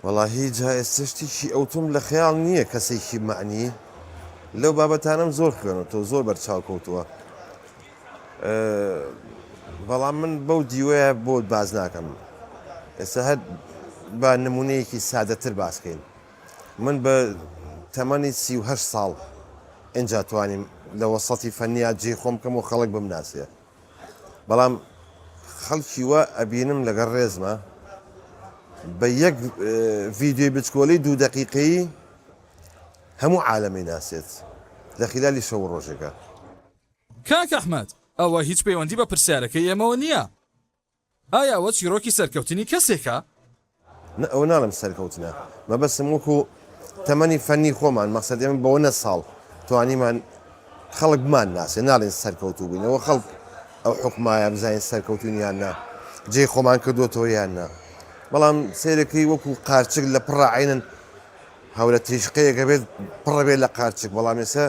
وەڵاهی جا ئێستە شتێکی ئەوتۆم لە خەیاڵ نییە کەسێکی مەعنی لەو بابەتانەم زۆر خوێنەوە زۆر بەرچاو کەوتووە بەڵام من بەو دیوەیە بۆت باس ناکەم ئێستا هەر بە نمونەیەکی سادەتر باسکەین من بە تەمەنی 38 ساڵ ئینجا توانیم لە وەسەتی فەنیا جێی خۆم بکەم و خەڵک بمناسێ بەڵام خەڵکی وا ئەبینم لەگەڵ ڕێزما بە یەک ڤیدیۆی بچکۆلەی دوو دەقیقەیی هەموو عالەمی ناسێت لە خیلالی شەو و ڕۆژێکا. کاک ئەحمەد ئەوە هیچ پەیوەندی بە پرسیارەکەی ئێمەوە نییە. ئایا ئەوە چیرۆکی سەرکەوتنی کەسێکە؟ نا ئەوە ناڵێم سەرکەوتنە مەبەستم وەکو تەمەنی فەنی خۆمان مەقسەد ئێمە بەوە نە ساڵ توانیمان خەڵک بمان ناسێ ناڵێن سەرکەوتوو بووین ئەوە خەڵک ئەو حکومایە بزانین سەرکەوتوین یان نا جێی خۆمان کردوەتەوە یان نا بەڵام سەیرەکەی وەکو قارچک لە پڕە عینن هەورە تریشقەیەکە بێت پڕە بێت لە قارچک بەڵام ئێستا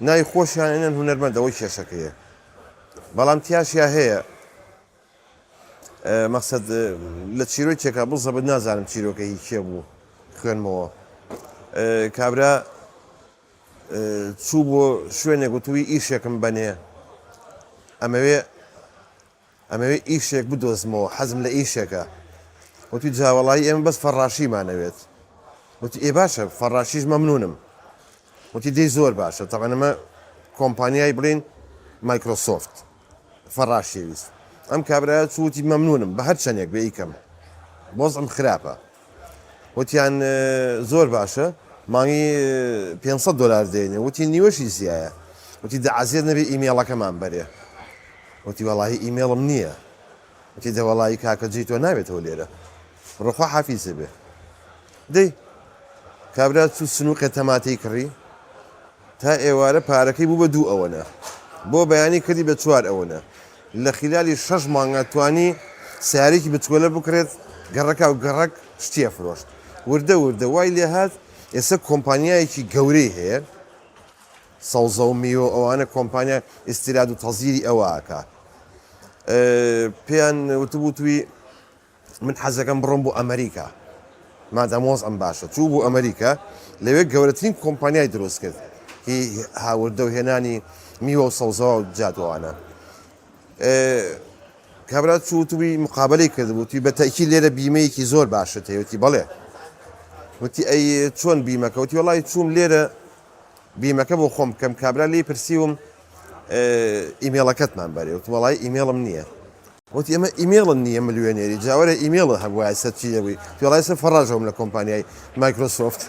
ناوی خۆشیان ئەنێن هونەرمەند ئەوەی کێشەکەیە بەڵام تیاشیا هەیە مەقسەد لە چیرۆکێکا بزەبت نازانم چیرۆکە هی کێ بوو خوێنمەوە کابرا چوو بۆ شوێنێک وتووی ئیشێکم بەنێ ئەمەوێ ئەمەوێ ئیشێک بدۆزمەوە حەزم لە ئیشێکە وتی جاوەڵایی ئێمە بەس فەڕاشیمانەوێت وتی ئێ باشە فەڕاشیش مەمنونم وتی دەی زۆر باشە تەبعەن ئەمە کۆمپانیای بڵێین مایکرۆسۆفت فەڕاشی ویست ئەم کابرایە چوو وتی مەمنونم بە هەر چەندێک بێ ئیکەم وەزعم خراپە وتیان زۆر باشە مانگی 500 دلار دێنێ وتی نیوەشی زیایە وتی دە عەزیەت نەبێ ئیمێڵەکەمان بەرێ وتی وەڵاهی ئیمێڵم نییە وتی دە وەڵاهی کاکە جێی تۆ نابێتەوە لێرە بڕۆ خوا حافیزە بێ دەی کابرا چوو سنووقێ تەماتەی کڕی تا ئێوارە پارەکەی بوو بە دوو ئەوەنە بۆ بەیانی کردی بە چوار ئەوەنە لە خیلالی شەش مانگا توانی سیارێکی بچکۆلە بکڕێت گەڕەکا و گەڕەک شتی ئەفرۆشت وردە وردە وای لێهات ئێستا کۆمپانیایەکی گەورەی هەیە سەوزە و میوە و ئەوانە کۆمپانیا ئیستیراد و تەزیری ئەوە ئەکا پێیان وتبوو توی من حەزەکەم بڕۆم بۆ ئەمریکا مادام وەزعم باشە چوو بۆ ئەمریکا لەوێ گەورەترین کۆمپانیای دروست کرد هی هاوردە و هێنانی میوە و سەوزەوە و جادوانە کابرا چوو وتبووی مقابەلەی کردبوو وتی بە تەئکید لێرە بیمەیەکی زۆر باشت هەیە وتی بەڵێ وتی ئەی چۆن بیمەکە وتی وەڵی چووم لێرە بیمەکە بۆ خۆم بکەم کابرا لێی پرسیوم ئیمێڵەکەتمان بەرێ وتم وەڵی ئیمێڵم نییە وتی ئەمە ئیمێڵت نییە ملیۆنێری جاوەرە ئیمێڵت هەبوایە سەر چی دەبووی وتی وەڵای سەر فەڕاژەوم لە کۆمپانیای مایکرۆسۆفت.